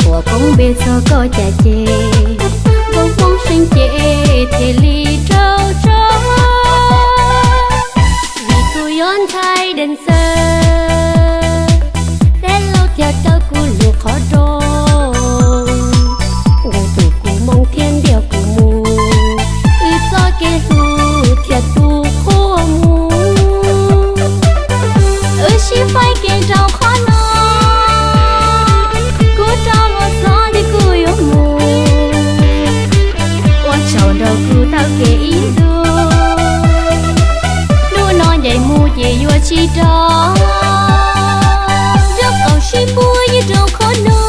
Ua koob npe txog koj cas ces nkauj Hmoob Xeeb ces thiaj li raug tso. Vim kuv yog ntxhais Dees Xawm, peb laus thiaj kaw kuv lug qhov rooj, nkawd tus kuv moo thiab ntiag kuv mus, wb txoj kev hlub thiaj tu qhua mus. Wb sib faib kev rau qhov no, kuv rov los txog ces kuv yuav mus, ua tsaug nrog kuv taug kev ib ntus. Hnub no ncaim mus ces yuav tsis rov, nrog qaum sib puag yeej rau qhov no,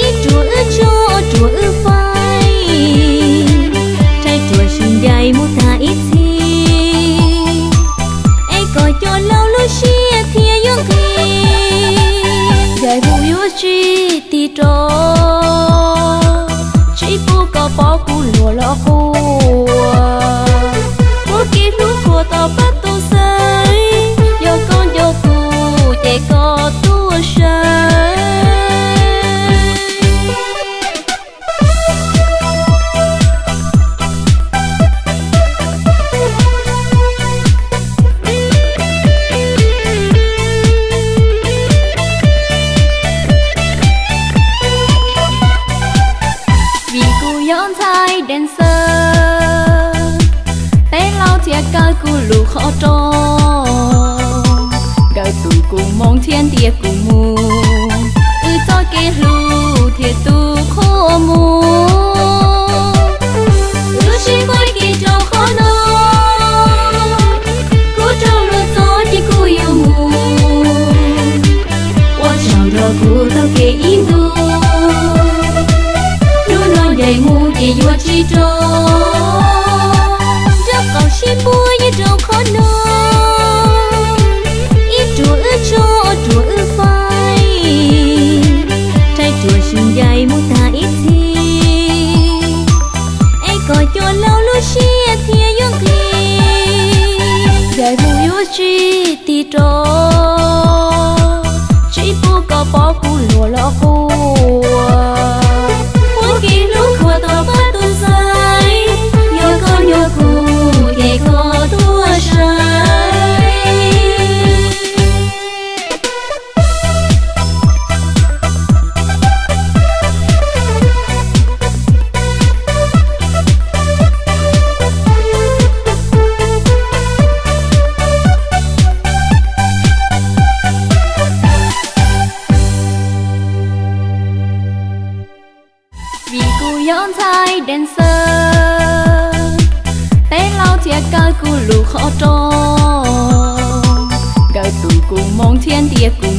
ib ruam wb tso ruam wb faib, rhais ruam sib ncaim mus tag ib txhis, es kom cov laus lub siab thiaj yuav nqig. Ncaim mus yuav tsis tig rov, tsis pub koj pom kuv luag los quaj, ua kev hlub qhuas tom peb tus xaiv, yog koj nco kuv ces koj tuaj saib. Vim kuv yog ntxhais Dees Xawm, peb laus thiaj kaw kuv lug qhov rooj, nkawd tus kuv moo thiab ntiag kuv mus, wb txoj kev hlub thiaj tu qhua mus. Wb sib faib kev rau qhov no, kuv rov los txog ces kuv yuav mus, ua tsaug nrog kuv taug kev ib ntus. Hnub no ncaim mus ces yuav tsis rov, nrog qaum sib puag yeej rau qhov no, ib ruam wb tso ruam wb faib, rhais ruam sib ncaim mus tag ib txhis, es kom cov laus lub siab thiaj yuav nqig. Ncaim mus yuav tsis tig rov, tsis pub koj pom kuv luag los quaj, ua kev hlub qhuas tom peb tus xaiv, yog koj nco kuv ces koj tuaj saib. Vim kuv yog ntxhais Dees Xawm, peb laus thiaj kaw kuv lug qhov rooj, nkawd tus kuv moo thiab ntiag kuv